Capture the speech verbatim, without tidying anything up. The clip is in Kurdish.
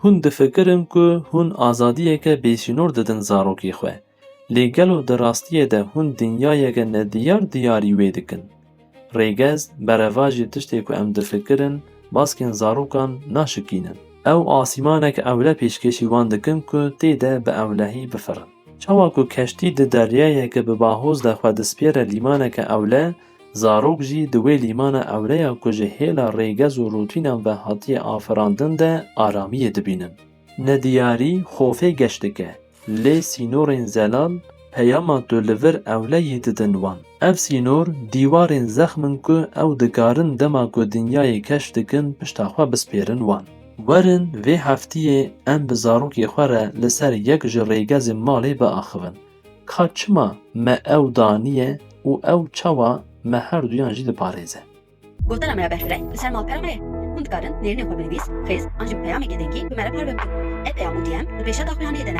Hûn difikirin ku hûn azadiyeke bêsînor didin zarokê xwe. Lê gelo di rastiyê de hûn dinyayeke nediyar diyarî wê dikin? Rêgez, berevajî tiştê ku em difikirin, baskên zarokan naşikînin. Ew asîmanek ewle pêşkêşî wan dikin ku tê de bi ewlehî bifirin. Çawa ku keştî di deryayeke bi bahoz de xwe dispêre lîmaneke ewle, zarok jî di wê lîmana ewleya ku ji hêla rêgez û rûtînan ve hatiye afirandin de aramiyê dibînin. Nediyarî xofê geş dike, lê sînorên zelal peyama tu li vir ewleyî didin wan. Ev sînor dîwarên zexm in ku ew dikarin dema ku dinyayê keşf dikin pişta xwe bispêrin wan. Werin vê heftiyê em bi zarokê xwe re li ser yek ji rêgezên malê biaxivin. Ka çima me ew daniye û ew çawa me her duyan jî diparêze? Gotina me ya berfireh li ser malpera me ye. Hûn dikarin nêrînên xwe bi nivîs, xêz an jî bi peyameke dengî bi me re parve bikin. Ev peyam û D M di pêşeta xuyaniyê de ne.